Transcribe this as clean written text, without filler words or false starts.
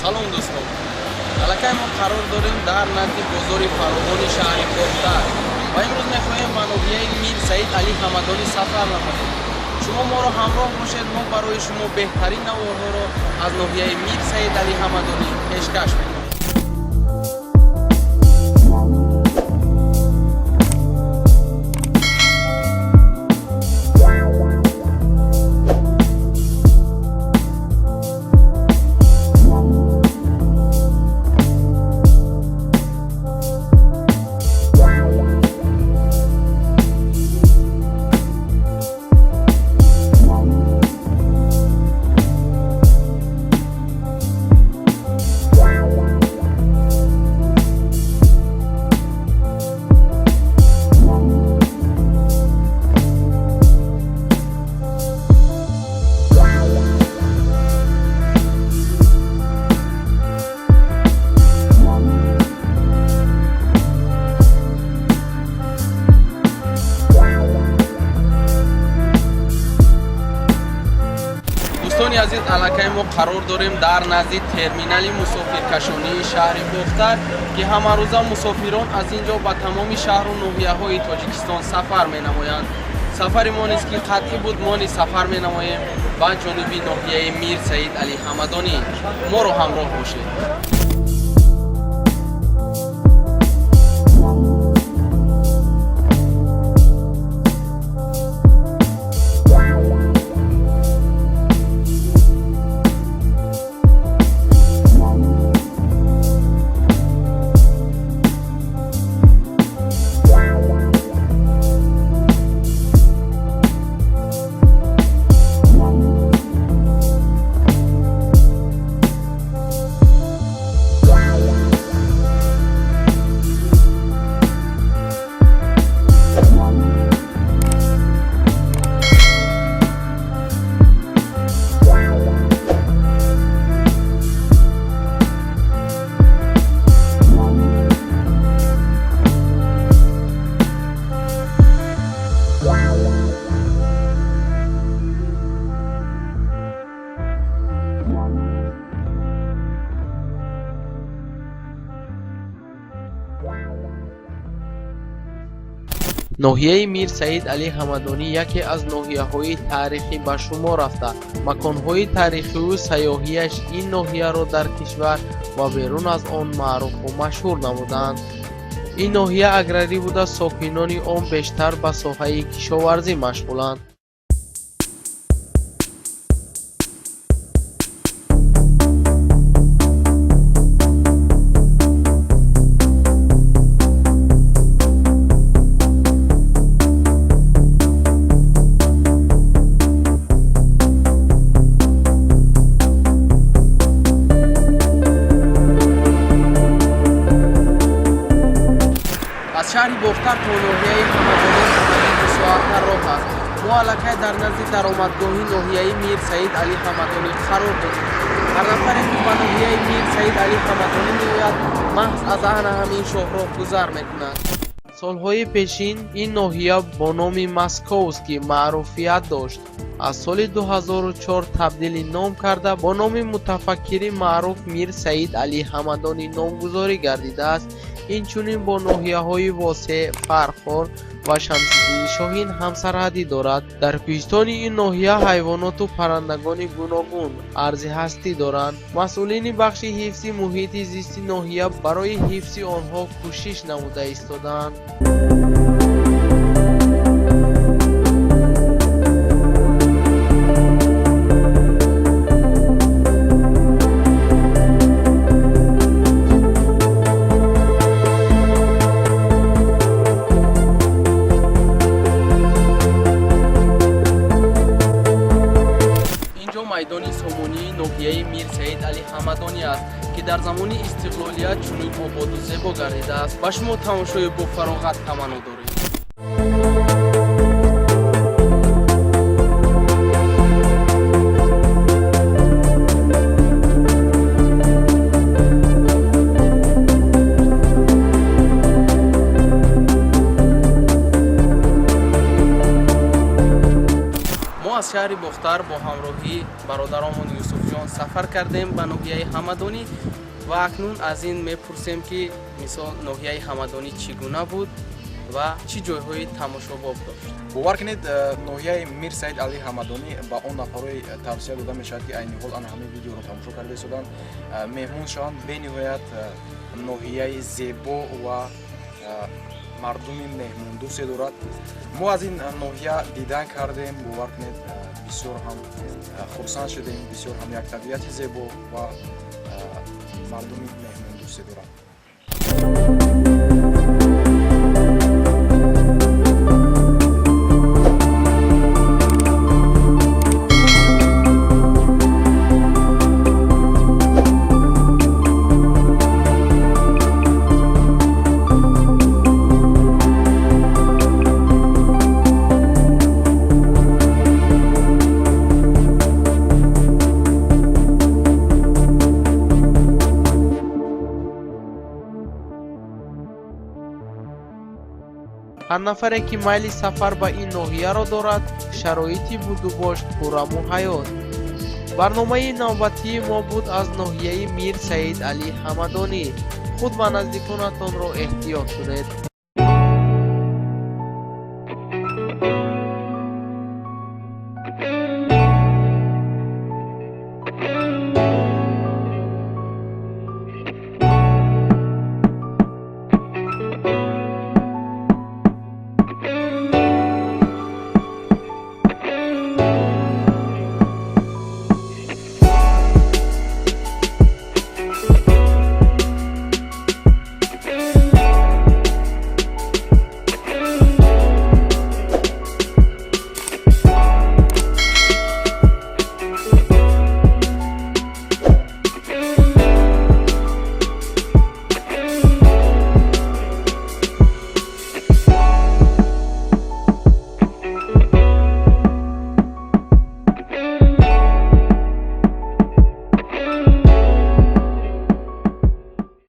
Салом, дӯстон! Аллакай мо қарор дорем дар назди бозори фаровони шаҳри Бохтар ва имрӯз мехоҳем ба ноҳияи Мир Саид Али Ҳамадонӣ сафар намоем. Шумо моро ҳамроҳ бошед, мо барои шумо беҳтарин наворҳоро аз ноҳияи Мир Саид Али Ҳамадонӣ пешкаш мекунем. Дӯстони азиз, аллакай мо қарор дорем дар назди терминали мусофиркашонии шаҳри Бохтар, ки ҳамарӯза мусофирон аз ин ҷо ба тамоми шаҳру ноҳияҳои Тоҷикистон сафар менамоянд. Сафари мо низ ки қатъӣ буд, мо низ сафар менамоем ба ҷониби ноҳияи Мир Саид Али Ҳамадонӣ. Моро ҳамроҳ бошед. Ноҳияи Мир Саид Али Ҳамадонӣ яке аз ноҳияҳои таърихӣ ба шумор рафта, маконҳои таърихию сайёҳияш ин ноҳияро дар кишвар ва берун аз он маъруфу машҳур намуданд. Ин ноҳия аграрӣ буда, сокинони он бештар ба соҳаи кишоварзӣ машғуланд. Аз шаҳри Бохтар то ноҳияи Ҳамадонӣ ҳамагӣ 2 соата роҳ аст. Мо аллакай дар назди даромадгоҳи ноҳияи Мир Саид Али Ҳамадонӣ қарор дорем. Ҳар нафаре, ки ба ноҳияи Мир Саид Али Ҳамадонӣ меояд, маҳз аз ана ҳамин шоҳроҳ гузар мекунад. Солҳои пешин ин ноҳия бо номи Московский маъруфият дошт. Аз соли 2004 табдили ном карда, бо номи мутафаккири маъруф Мир Саид Али Ҳамадонӣ номгузорӣ гардидааст. Инчунин бо ноҳияҳои Восеъ, Фархор ва Шамсиддини Шоҳин ҳамсарҳадӣ дорад. Дар кӯҳистони ин ноҳия ҳайвоноту паррандагони гуногун арзи ҳастӣ доранд. Масъулини бахши ҳифзи муҳити зисти ноҳия барои ҳифзи онҳо кӯшиш намуда истодаанд. Инҷо майдони сомонии ноҳияи Мир Саид Али Ҳамадонӣ Ҳамадонӣ аст, ки дар замони истиқлолият чунин ободу зебо гардидааст. Ба шумо тамошои бофароғат таманно дорем. Мо аз шаҳри Бохтар бо ҳамроҳии бародаромон Юсуфҷон сафар кардем ба ноҳияи Ҳамадонӣ ва акнун аз ин мепурсем, ки мисол ноҳияи Ҳамадонӣ чӣ гуна буд ва чӣ ҷойҳои тамошобоб дошт. Бовар кунед, ноҳияи Мир Саид Али Ҳамадонӣ ба он нафарҳое тавсия дода мешавад, ки айни ҳол ана ҳамин видеоро тамошо карда истоданд, меҳмон шаванд. Бениҳоят ноҳияи зебо ва мардуми меҳмондӯсте дорад. Мо аз ин ноҳия дидан кардем, бовар кунед, бисёр ҳам хурсанд шудем. Бисёр ҳам як табиати зебо ва мардуми меҳмондӯсте дорад. Ҳар нафаре, ки майли сафар ба ин ноҳияро дорад, шароити будубош пурра муҳайёст. Барномаи навбатии мо буд аз ноҳияи Мир Саид Али Ҳамадонӣ. Худ ва наздиконатонро эҳтиёт кунед.